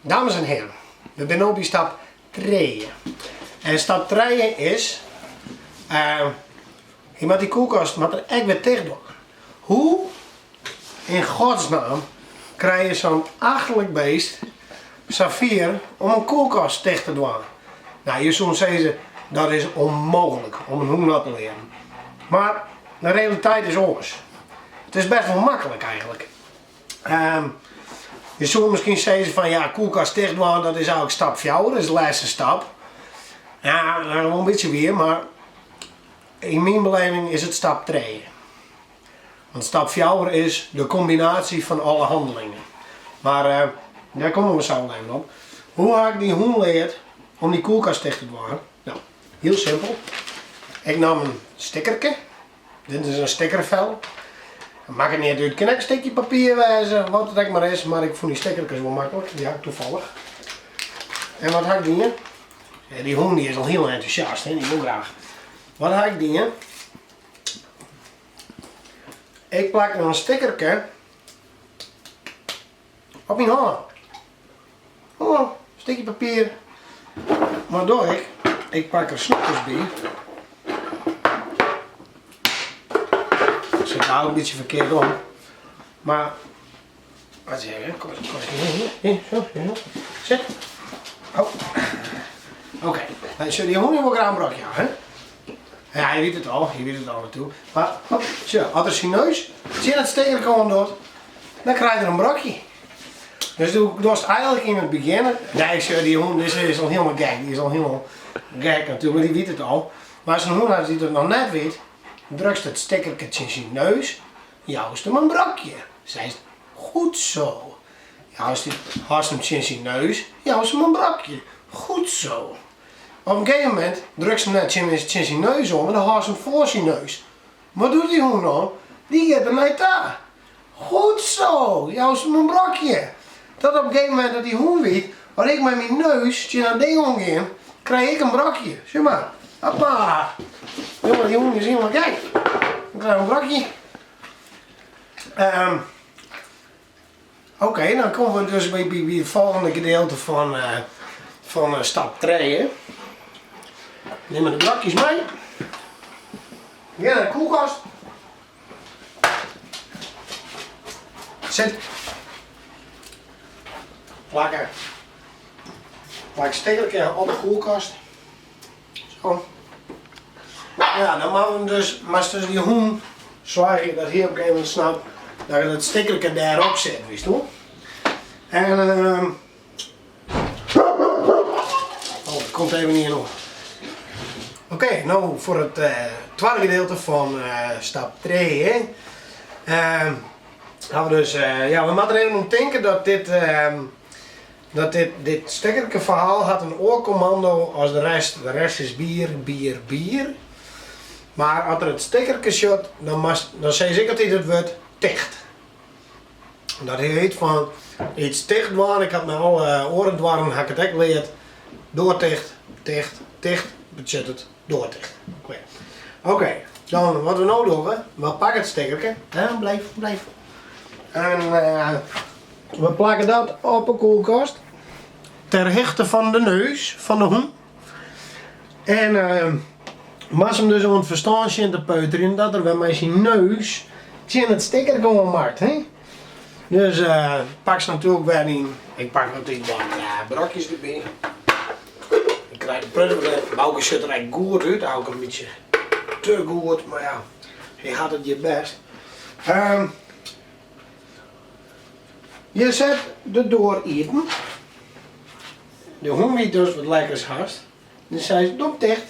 Dames en heren, we binne no by stap trije. En stap trije is, je moat dy koelkast moat er ek wer ticht dwaan. Hoe in godsnaam krije je sa'n achterlik beest safier om in koelkast ticht te dwaan? No, je soene sizze dat is ûnmooglik om in hûn dat te learen. Mar de realiteit is oars. It is best wol maklik eigenlik. Je soene miskien sizze fan ja, koelkast ticht dwaan dat is eigenlik stap fjouwer, dat is de lêste stap. Ja, dat is wol in bytsje wier, mar yn myn beleving is it stap trije. Want stap fjouwer is de kombinaasje fan alle hannelingen. Mar dêr komme we sa wol even op. Hoe ha ik dy hûn leard om dy koelkast ticht te dwaan? No, hiel simpel. Ik nam in stikkerke. Dit is in stikkerfel. Makket neat út, kin ek in stikje papier wêze, wat it ek mar is, mar ik fûn dy stikkerkes wol maklik, dy ha ik toevallig. En wat ha ik dien? Ja, dy hûn dy is al hiel entûsjast, hè, dy wol graach. Wat ha ik dien? Ik plak in stikkerke op myn hân. Oh, stikje papier. Wat doch ik? Ik pak der snoepkes by. Sit al in bytsje ferkeard om. Mar, wat zeggen, kom eens, kom eens hier, hier, zo, hier, Sit. Oh. Oké, okay. Sjoch, dy hûn wol graach in brokje ha, hè? Ja, hy wit it al, hy wit it al natuerlik. Mar, hop, sjoch, as er syn neus tsjin it stikkerke oan docht, dan krijt er in brokje. Dus do dochst eigenlik yn it begjin, nee sjoch, dy hûn dizze is al hielendal gek, dy is al hielendal gek natuerlik, dy wit it al. Mar as in hûn hat dy't it noch net wit, drukst it stikkerke tsjin syn neus, joust him in brokje. Seist, goed zo. Joust, hâldst him tsjin syn neus, joust him in brokje. Goed zo. Op in gegeven momint drukst him net tsjin syn neus oan, mar dan hâldst him foar syn neus. Wat doet dy hûn dan? Dy giet der nei ta. Goed zo, joust him in brokje. Dat op in gegeven momint dat dy hûn wit, as ik mei myn neus tsjin dat ding oan gean, krij ik in brokje. Sjoch mar. Hoppa. Jonge, dy hûn is hielendal gek. Dan krij ik in brokje. Um, Oké, dan komme we dus by, by, by it folgjende gedeelte fan, uh, fan uh, stap 3. Nimme de brokjes mei. Gean nei de koelkast. Sit. Plakke. Plak stikkerke op de koelkast. Zo. Ja, dan moatte we dus, moatst dus dy hûn soargje dat hy op in gegeven momint snapt dat it stikkerke dêrop sit, witst wol. En uh, oh, der komt even ien oan. Oké, no foar it uh, twadde gedeelte fan uh, stap 3. Uh, hawwe we dus, uh, ja, we moatte der even om tinke dat dit, uh, Dat dit, dit stikkerke ferhaal hat in oar kommando as de rest. De rest is bier, bier, bier. Mar as er it stikkerke sjocht, dan, moatst, dan sis ik altyd it wurd ticht. Dat heet fan iets ticht dwaan. Ik ha mei alle oare doarren ha ik it ek leard. Doar ticht, ticht, ticht, betsjut it doar ticht. Oké, dan wat we no dogge, we pakke it stikkerke. Ja, blijf, blijf. En uh, We plakke dat op 'e koelkast. Ter hichte fan de neus fan de hûn. En uh, moatst him dus oan it ferstân sjen te peuterjen dat er wer mei syn neus tsjin it stikkerke oan moat. Hè? Dus uh, pakst natuerlik wer yn. Ik pak altyd wat uh, brokjes derby. Ik krij de pruttel Bouke sjocht der ek goed út, ook in bytsje te goed, mar ja, hy hat it hjir bêst. Um, Je set de doar iepen. De hûn wit dus wat lekkers hast. Dan seist doar ticht.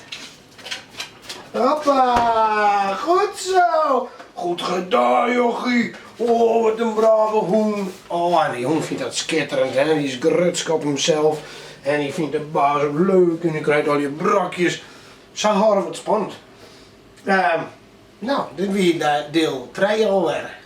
Hoppa, goed zo. Goed gedaan, jochie. Oh, wat in brave hûn. Oh, en dy hûn fynt dat skitterend, hè. Dy is grutsk op himsels. En dy fynt de baas ook leuk en dy krijt al dy brokjes. Sa hâlde we it spannend. Uh, no, dit wie diel 3 alwer.